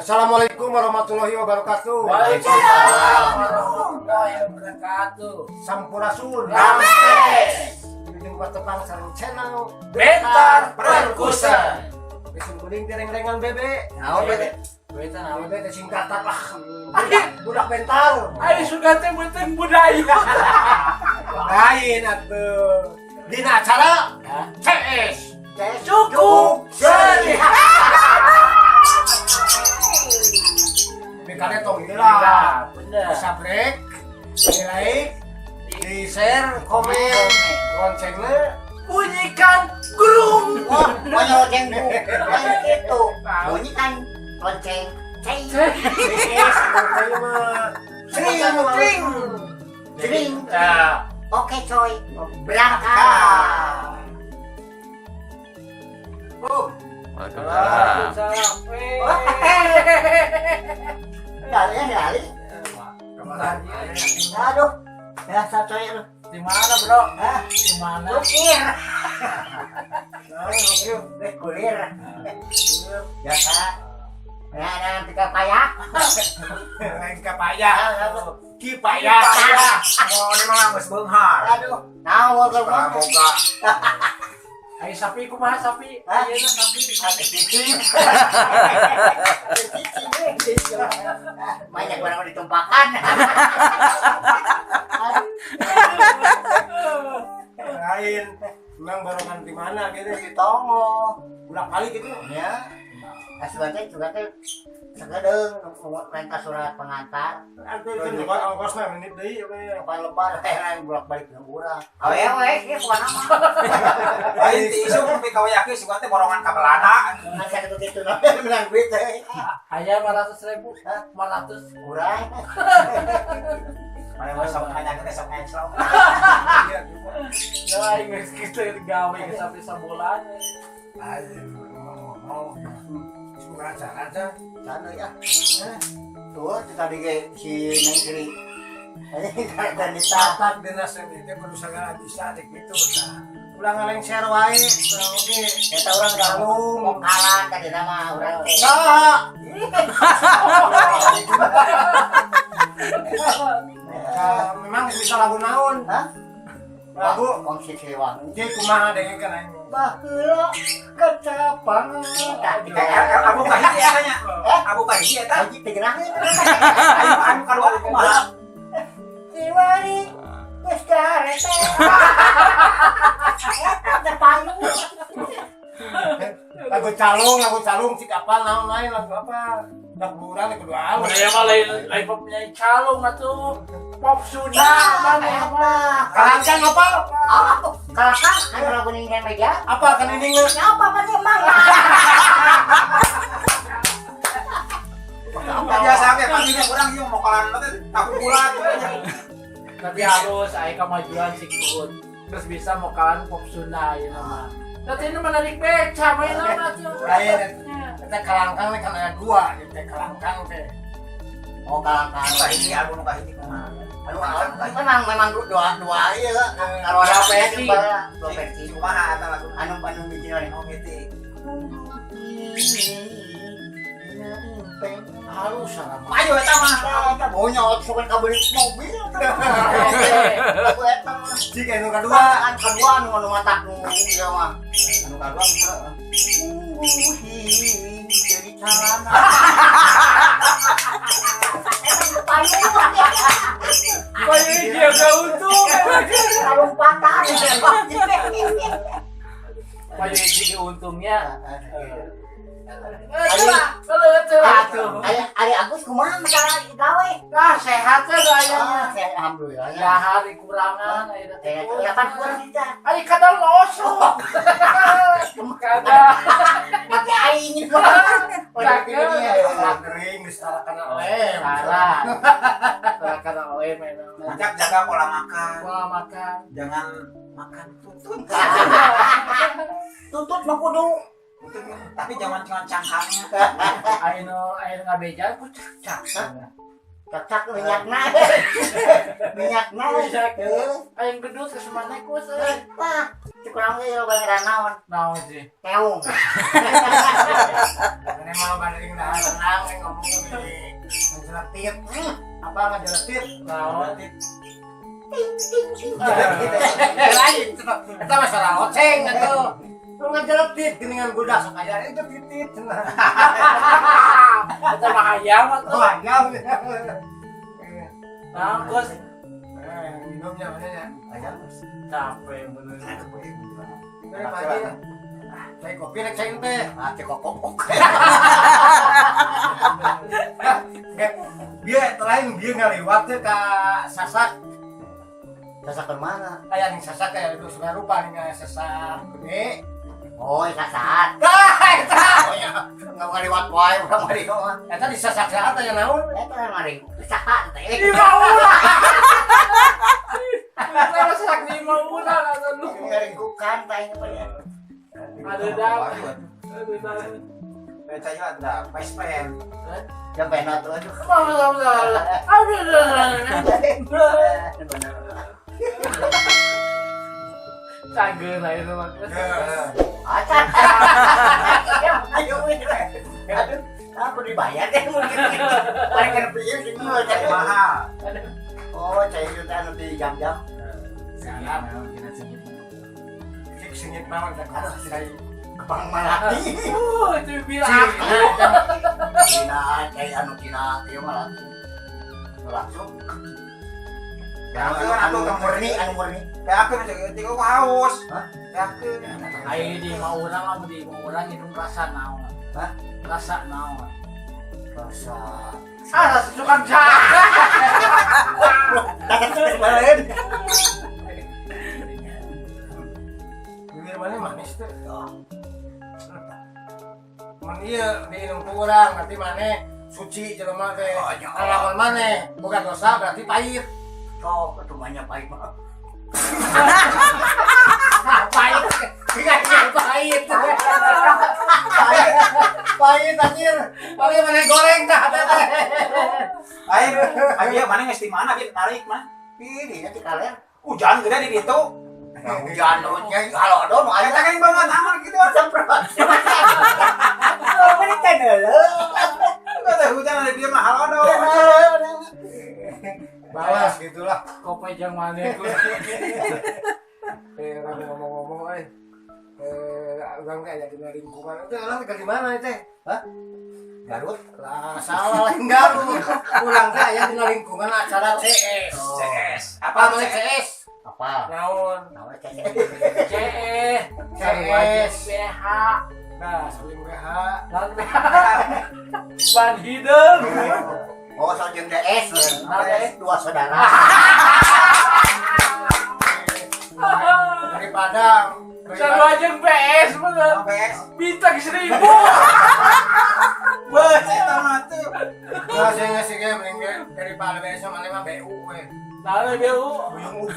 Assalamualaikum warahmatullahi wabarakatuh. Waalaikumsalam warahmatullahi wabarakatuh. Sampurasun. Rampes. Wilujeng tepang sareng channel Bentar Perkusen. Geus kuring tereng-rengan bebe. Naon bebe? Bebe naon? Bebe teh singkatan lah. Budak bentar. Ayo suka teh beuteung budaya. Lain atuh. Dina acara CS. Cukup Seri. Bikane tong lah. Bener. Bisa break, di like, di share, komen, loncengnya bunyikan gerung. Wah, pokoknya lonceng bu, lain gitu. Bunyikan lonceng, ceng, lonceng mah cring, cring, cring. Oke coy, berangkat. Boom. Waalaikumsalam. Kali kali. Aduh, biasa coy lu. Di mana bro? Hah? Di mana? Lukir. Nah, lukir. Deh kulir. Biasa. Nah, nanti payah. Lain kapaya. Ki payah. Mau ini mah geus beunghar. Aduh, naon Sekarang boga. Ayo sapi kumaha sapi? Hah? Ayeuna sapi. Banyak barang ditumpahkan. Lain. Memang barengan di mana gitu Di Tongo. Bolak balik gitu. Ya. Asuhan teh juga teh sakedeung minta surat pengantar. Atuh itu juga ongkosna menit deui oke. Kapan lebar teh bolak-balik ke urang. Awewe ieu kumaha mah. Lain ti isu nepi ka wayah sugan teh borongan ka Belanda. Kan sakitu kitu menang duit teh. Aya 500.000. 500. Kurang. Mana mah sok nanya teh sok ngeclok. Ya aing geus kitu gawe geus sampai sabulan. Ayo mau suka acara aja. Sana ya. Tuh tadi ge si Neng Sri. Dan Tatak dinas ini teh kudu sagala bisa dek gitu. Ulah ngalengser wae, oke. Eta urang Kalung. Mokalan tadi nama urang teh. Saha? Memang bisa lagu naon? Hah? Lagu Wong si Siliwangi. Ge kumaha dengekeun aing. Baheula kecapang. Abu kahiji eta nya. Abu kahiji eta. Haji teh geraheun. Ayo anu kadua kumaha? Kiwari geus garete. Eta teh payu. Lagu calung cik apal naon lain lagu apa? Lagu urang kudu alus. Budaya mah lain popnya calung atuh. Pop Sunda mana mah. Kalangkang apa? Oh, kalangkang anu lagu ning meja. Apa kan ini nge? Apa apa emang? Biasa ge panggilnya urang ieu mokalan teh takulan. Tapi halus aya kemajuan sih kuat. Terus bisa mokalan pop Sunda ieu mah. Tapi ini menarik beca main nama tuh. Lain eta kalangkang teh kan aya dua, ieu teh kalangkang teh. Oh, kalangkang. Kahiji album kahiji kumaha? Memang dua ieu kalau ada versi dua versi. Kumaha eta lagu? Anu anu hiji we. Oh gitu. Halus salah. Ayo eta mah. Eta bonyot sok kabeli mobil. Lagu eta mah. Cik anu kadua. Anu kadua anu anu matak nu ieu mah. Anu kadua Mungguhi jadi calana. Payu dia gak untung. Kalompatan. Payu dia untungnya. Ari Agus kumaha masalah gawe? Ah sehat teh gayanya. Sehat alhamdulillah. Dahar kurangan aya teh. Kapan kurang kita? Ari kadang losok. Kadang mati aing. Gering geus tara kana lem. Salah. Tara kana lem emang. Jaga pola makan. Pola makan. Jangan makan tutut. Tutut mah kudu. Tapi jangan cuma cangkangnya. Ayo ayo ngabeja ku cak cak. Cak minyakna. Minyakna. Ayo gendut ke semana ku Wah, kurang ge loba ngaran naon. Naon sih? Keung. Mana Emang balik dahar renang yang ngomong di ngajeletit. Apa ngajeletit? Naon? Lain eta mah suara oceng atuh. Lu ngajeletit geuningan budak sok aya itu titit cenah. Eta mah hayam atuh. Oh, ayam. Nah, Gus. Minumnya mana ya? Capek bener. Dari pagi. Saya kopi rek cai teh. Ah, cek kokok. Dia lain dia ngaliwat teh ka Sasak. Sasak ke mana? Aya ning Sasak aya itu suka rupa ning Sasak gede. Oh, sasak. Tah eta. Oh ya, nggak ngaliwat wae urang mah dieu mah. Eta di Sasak saat aya naon? Eta mari saha teh. Lima ulang. Eta Sasak lima ulang atuh lu. Ngaringkukan teh apa ya? Ada dah. Ada dah. Beca juga ada best friend. Yang pena tuh aduh. Aduh. Bener. Cager lah itu mah. Acan. Ayo, aduh, aku dibayar deh mungkin. Paling kena pilih sih Mahal. Oh, cai itu teh anu di jam-jam. Salam. Cik sengit naon teh. Aduh, cai. Kepang malati. Itu bilang aku. Cina, cai anu Cina ieu mah langsung. Anu murni, anu murni. Kayak aku nih, aku haus. Hah? Kayak aku. Ayo di mau urang lah, di mau urang itu rasa naon. Hah? Rasa naon. Rasa. Ah, rasa tukang jaga. Dapat kemarin. Bibir mana manis tuh. Mun ieu diinum ku urang berarti maneh suci jelema teh. Lamun maneh boga dosa berarti pahit. Sok atuh banyak pahit mah. Pahit. Enggak pahit. Pahit. Pahit anjir. Paling maneh goreng tah teh. Ayo, ayo mana geus di mana bi narik mah. Pilih di kalian. Hujan gede di ditu. Nah, hujan hujan halo do nu Ayo aya kan banget aman gitu. semprot. Apa kan heuh. Enggak ada hujan ada dia mah halo do. Balas gitulah. Kopi jang mana aku. Rame ngomong-ngomong euy. Urang teh aya dina lingkungan. Itu urang tinggal di mana teh? Hah? Garut? Lah salah lain Garut. Urang teh aya dina lingkungan acara CS. CS. Apa namanya CS? Apa? Naon? Naon CS? CE. CS. BH. Nah, saling BH. Naon BH. Ban hideung. Oh, soal jeung DS. DS dua saudara. Daripada Sarua jeung PS bener. PS. Bintang 1000. Beuh, eta mah tuh. Nah, saya ngasih ge mending ge daripada BS sama mah BU we. Naon BU? Buyung ubi.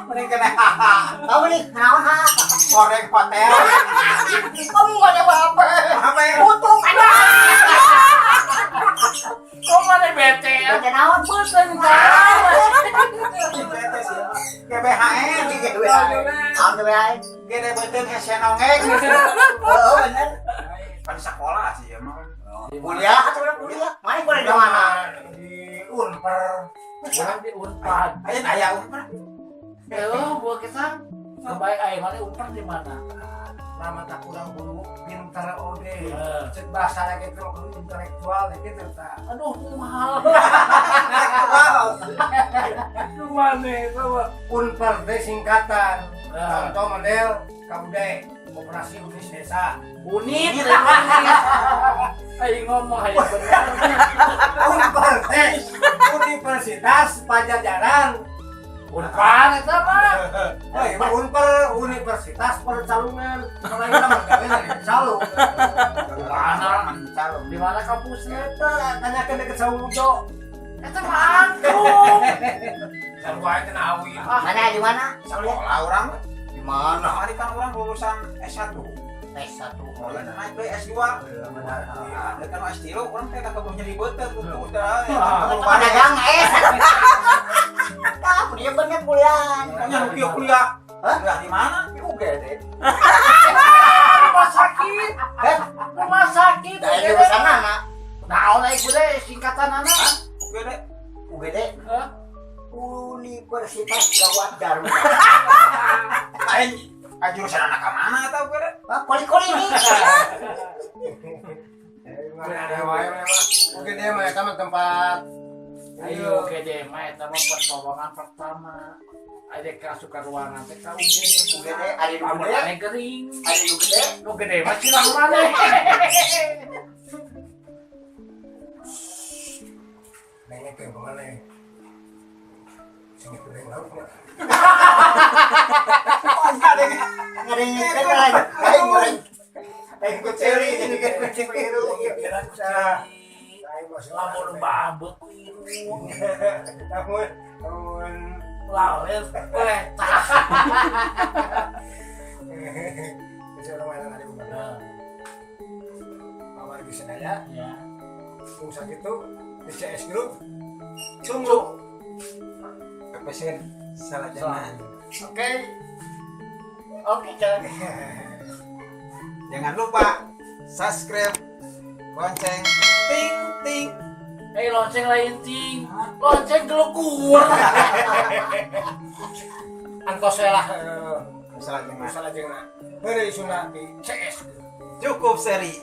Mending kena haha. Kamu nih, naon ha? Goreng hotel. Kamu nggak ada apa-apa. Apa ya? Putung ada. Kok mana bete ya? Baca naon? Bosen banget. BT sih. GBHN. Naon tuh BHN? Gede beuteung hese nongeng. Oh, bener. Pan sekolah sih ya mah. Kuliah atau udah kuliah? Mana kuliah di mana? Di Unper. Urang di Unpad. Aya aya Unpad. Buat kita kebaik aing mana Unpad di mana? Nama tak kurang kudu pinter oge. Cek bahasa lagi itu kudu intelektual gitu tah. Aduh, mahal. Intelektual. Lu mana itu? Unper teh singkatan. Contoh model KUD, Koperasi Unit Desa. Unit. Aing ngomong aing bener. Unper teh Universitas Pajajaran. Unpad eta mah. Oh, Unper Universitas Percalungan. Kalau kita mah gawe dari Calung. Mana? Calung. Di mana kampusnya? Eta tanyakeun deket Saung Ujo. Eta mah angkrung. Sarua teh awi. Mana di mana? Sekolah orang. Di mana? Hari kan orang lulusan S1. S1. Mulai naik ke S2. Iya, kan S3 orang teh kebun nyeri beuteung gitu dah. Pedagang S. Kamu dia bener kuliah. Pokoknya lu kieu kuliah. Hah? Kuliah di mana? Di UGD. Rumah sakit. Eh, sakit. Da jurusanana. Naon ai gede singkatanana? UGD. UGD. Hah? Universitas Gawat Daruma. Lain ah, jurusan anak ka mana eta UGD? Ah, koli-koli ini. Ada wae mah. UGD mah eta mah tempat. Ayo UGD mah eta mah pertolongan pertama. Ada ka suka ruangan teh ka UGD. UGD ari nu Lamun gede, maneh gering. Ari nu gede. Nu gede mah silah maneh. Nengnya ke mana ya? Sini goreng lauk mah. Ngadengikeun lain. Lain goreng. Lain kuceri, ini kan kuceri. Lamun bambut ku irung. Namun, namun Lawer eh tah. Bisa orang main ada bukan. Pawargi sadaya, Ya. tung sakitu di CS Group. Tunggu. Episode salajengna. Oke. Oke, Chan. Jangan lupa subscribe, lonceng, ting ting. Eh, lonceng lain ting. Lonceng gelukur. Antos we lah. Salajengna. Salajengna. Heureuy isuna di CS Group. Cukup seri.